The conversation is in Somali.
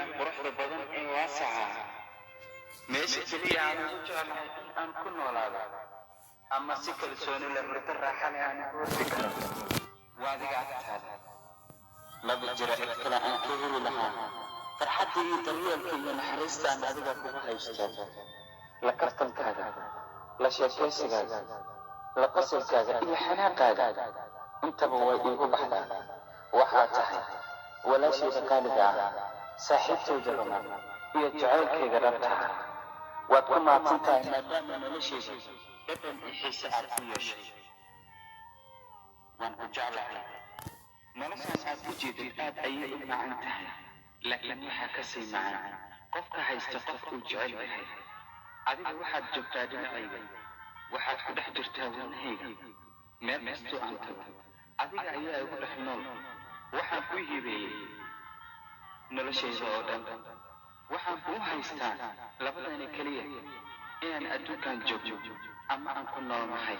Gurigan quruxda badan ee waasaca ah, meesha keliya aan ugu jeclahay in aan ku noolaado ama si kalsooni leh hurdo raaxa leh aan ugu hurdi karo waa adiga agtaada. Maba jiro cid kale aan ka heli lahaa farxadda iyo daryeelka iyo naxariista aan adiga kugu haysto. La kaftankaaga, la sheekaysigaaga, la qosolkaaga iyo xanaaqaaga intaba way iigu baxdaa. Waxaa tahay walaashayda qaaliga ah, saaxiibtayda ruman iyo jacaylkayga dhabta ah. Waad ku mahadsan tahay maadaama noloshayda dhadhan iyo xiise aad ku yeeshay. Waan ku jeclahay. Noloshaan aad u jeedid aad ayay u macan tahay, laakiin waxaa ka sii macan qofka haysta qof uu jecel yahay. Adiga waxaad joogtaa dhinacayga, waxaad ku dhex jirtaa wadnahayga. Meel kastoo aan tago adiga ayaa igu dhex nool. Waxaan kuu hibeeyey noloshayda oo dhan. Waxaan kuu haystaa labadani keliya inaan adduunkan joogno ama aan ku noolnahay.